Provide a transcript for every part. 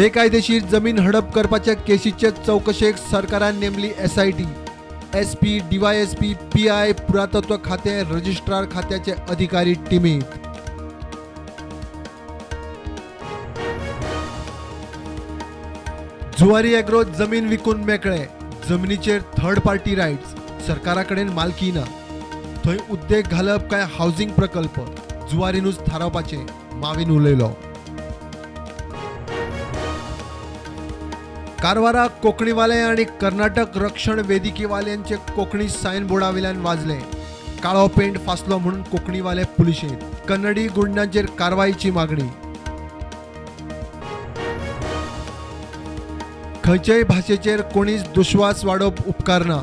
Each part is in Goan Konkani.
बेकायदेशीर जमीन हडप करपाच्या केशीचे चवकशेक सरकारान नेमली SIT. SP, DYSP, PI, पुरातत्व खातें, रजिस्ट्रार खात्याचे अधिकारी टिमीत. जुवारी एग्रो जमीन विकून मेकळे. जमनीचेर थर्ड पार्टी रायट्स, सरकारा कडेन मालकी ना. थंय उद्देग घालप काय हावसिंग प्रकल्प जुवारीनूच थारावपाचें, मावीन उलयलो. कारवाराक कोंकणीवाले आनी कर्नाटक रक्षण वेदिकेवाल्यांचे कोंकणी सायन बोर्डावेल्यान वाजलें. काळो पेंट फासलो म्हणून कोंकणीवाले पुलिशेंत. कन्नडी गुंडांचेर कारवायेची मागणी. खंयचेय भाशेचेर कोणीच दुस्वास वाडोवप उपकारना,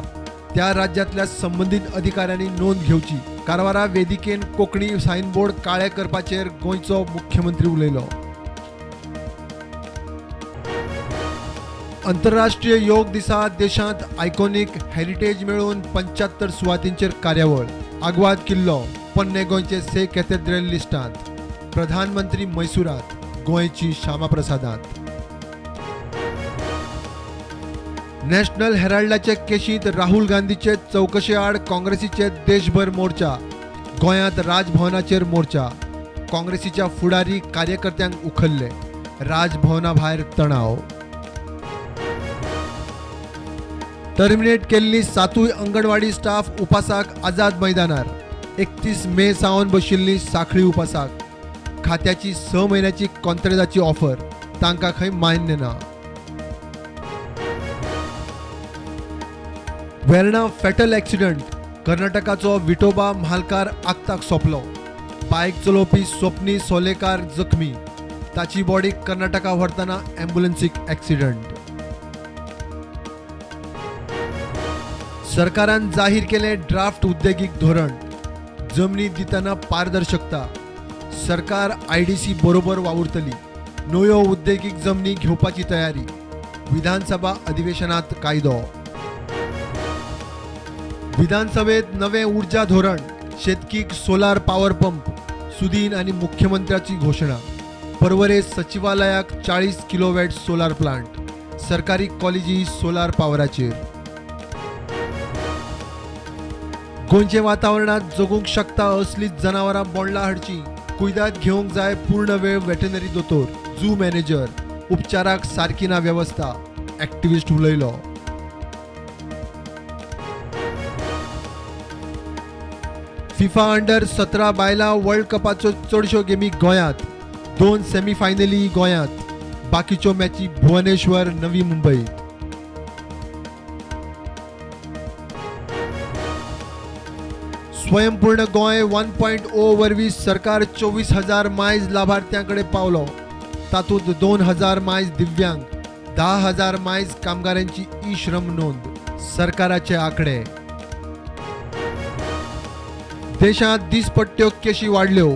त्या राज्यांतल्या संबंदीत अधिकाऱ्यांनी नोंद घेवची. कारवारा वेदिकेन कोंकणी सायनबोर्ड काळे करपाचेर गोंयचो मुख्यमंत्री उलयलो. अंतरराष्ट्रीय योग दिसा देशांत आयकॉनिक हेरिटेज मेळून 75 सुवातींचेर कार्यावळ. आग्वाद किल्लो पोन्ने गोंयचे से कॅथेड्रल लिस्टांत. प्रधानमंत्री मैसुरात, गोंयची श्यामाप्रसादांत. नॅशनल हेराल्डाचे केशींत राहुल गांधीचे चवकशे आड काँग्रेसीचे देशभर मोर्चा. गोंयांत राजभवनाचेर मोर्चा. काँग्रेसीच्या फुडारी कार्यकर्त्यांक उखल्ले. राजभवना भायर तणाव. टर्मिनेट केल्ली 7 अंगणवाडी स्टाफ उपासाक आझाद मैदानार. 31 मे सावन बशिल्ली साखळी उपासाक. खात्याची 6 म्हयन्याची कॉन्ट्रॅक्टाची ऑफर तांकां खंय मान्य ना. Verna fatal accident. कर्नाटकाचो विठोबा म्हालकार आक्ताक सोंपलो. बायक चलोवपी स्वप्नी सोलेकार जखमी. ताची बॉडी कर्नाटका व्हरतना ॲम्ब्युलन्सीक ॲक्सिडंट. सरकारान जाहीर केलें ड्राफ्ट उद्देगीक धोरण. जमनी दितना पारदर्शकता. सरकार IDC बरोबर वावुरतली. नव्यो उद्देगीक जमनी घेवपाची तयारी. विधानसभा अधिवेशनात कायदो. विधानसभेत नवे ऊर्जा धोरण. शेतकीक सोलार पॉवर पंप. सुदीन आनी मुख्यमंत्र्याची घोशणा. पर्वरे सचिवालयाक 40 किलोवॅट सोलार प्लांट. सरकारी कॉलेजी सोलार पावराचेर. गोंयचे वातावरणांत जगूंक शकता असली जनावरां बोंडला हाडची. कुयदाद घेवंक जाय पूर्ण वेळ वेटनरी दोतोर, झू मॅनेजर. उपचाराक सारकी ना वेवस्था, एक्टिविस्ट उलयलो. फिफा अंडर 17 बायलां वर्ल्ड कपाच्यो चडश्यो गेमी गोंयांत. 2 सेमीफायनली गोंयांत, बाकीच्यो मॅची भुवनेश्वर, नवी मुंबईत. स्वयंपूर्ण गोंय 1.0 वरवीं सरकार 24,000 मायज लाभार्थ्यां कडेन पावलो. तातूंत 2,000 मायज दिव्यांग, 10,000 मायज कामगारांची ई श्रम नोंद. सरकाराचे आंकडे. देशांत दिसपट्ट्यो केशी वाडल्यो.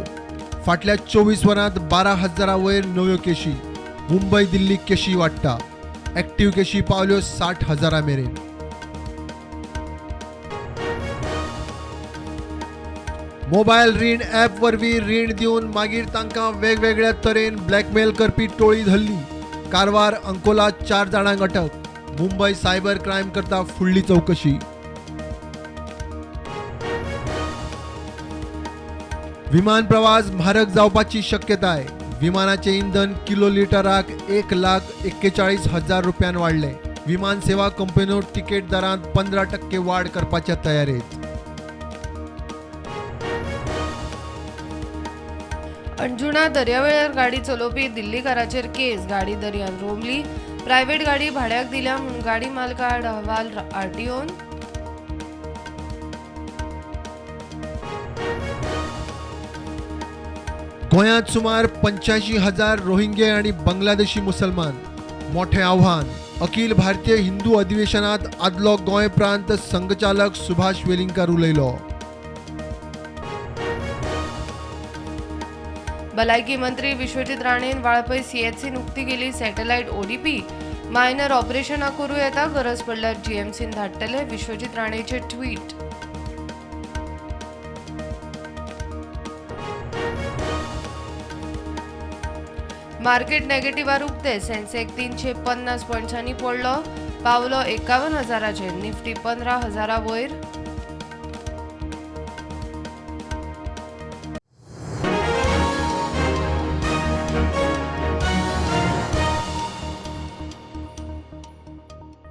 फाटल्या 24 वरांत 12,000 वयर नव्यो केशी. मुंबय दिल्ली केशी वाडटा. एक्टिव्ह केशी पावल्यो 60,000 मेरेन. मोबायल रीण ॲप वरवीं रीण दिवन मागीर तांकां वेगवेगळ्या तरेन ब्लॅकमेल करपी टोळी धरली. कारवार, अंकोला 4 जाणांक अटक. मुंबय सायबर क्रायम करता फुडली चवकशी. विमान प्रवास म्हारग जावपाची शक्यताय. विमानाचें इंधन किलो लिटराक 1,41,000 रुपयान वाडलें. विमान सेवा कंपन्यो तिकेट दरांत 15% वाड करपाच्या तयारेत. अंजुणा दर्यावेळेर गाडी चलोवपी दिल्लीकाराचेर केस. गाडी दर्यांत रोमली. प्रायव्हेट गाडी भाड्याक दिल्या म्हूण गाडी मालका आड अहवाल आरटीओन. गोंयांत सुमार 85,000 रोहिंगे आनी बांगलादेशी मुसलमान. मोठें आव्हान. अखिल भारतीय हिंदू अधिवेशनात आदलो गोंय प्रांत संघचालक सुभाष वेलिंगकार उलयलो. भलायकी मंत्री विश्वजीत राणेन वाळपय सीएचसीन उक्ती केली सॅटेलायट ओडीपी. मायनर ऑपरेशनां करूं येता, गरज पडल्यार जीएमसीन धाडटले, विश्वजीत राणेचे ट्वीट. मार्केट नेगेटिव्हार उक्ते. सेन्सेक्स 350 पॉयंट्सांनी पडलो, पावलो 51,000चेर. निफ्टी 15,000 वयर.